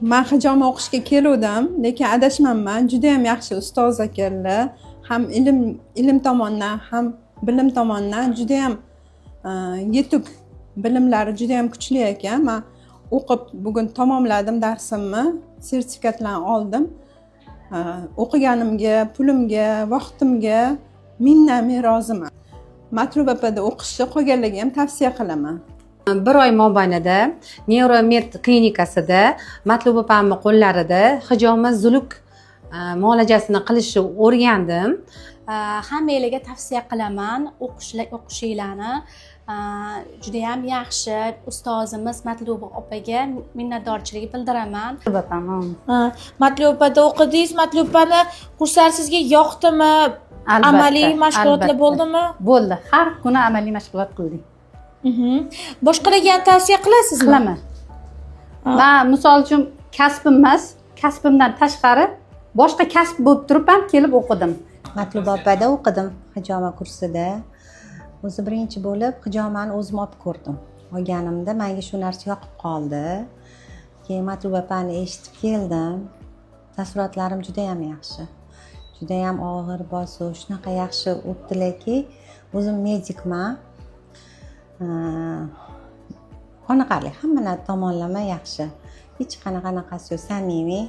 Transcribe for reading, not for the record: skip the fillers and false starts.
Man hijoma o'qishga keluvdim, lekin adashmanman. Judayam yaxshi ustoz ekanlar, ham ilm tomondan, ham bilim tomondan judayam yetuk, bilimlari judayam kuchli ekan. Man o'qib, bugun tamomladim darsimni, sertifikatlarni oldim. O'qiganimga, pulimga, vaqtimga mingdan ming roziman. Matluba opada o'qishni qolganlarga ham tavsiya qilaman. Bir oy mobaynida Neuromed klinikasida Matluba opamni qo'llarida hijoma, zuluk muolajasini qilishni o'rgandim. Hammanglarga tavsiya qilaman o'qishinglarni. Judayam yaxshi ustozimiz Matluba opaga minnatdorchilik bildiraman. Ha, Matluba opada o'qidingiz. Matluba opani kurslari sizga yoqdimi? Albatta, Amaliy mashg'ulotlar albatta. bo'ldimi? Bo'ldi, har kuni amaliy mashg'ulot qildik. Boshqalarga ham tavsiya qilasizmi? Qilaman. Man, misol uchun, kasbim emas, kasbimdan tashqari boshqa kasb bo'lib turib ham kelib o'qidim. Matluba opada o'qidim, hijoma kursida. O'zi birinchi bo'lib hijomani o'zim olib ko'rdim. Olganimda menga shu narsa yoqib qoldi. Keyin Matluba opani eshitib keldim. Taassurotlarim judayam yaxshi, judayam og'ir bosiq, shunaqa yaxshi o'tdilarki, o'zim medikman. Qoniqarli, hamma tomonlama yaxshi, hech qanaqa anaqasi yo'q, samimiy.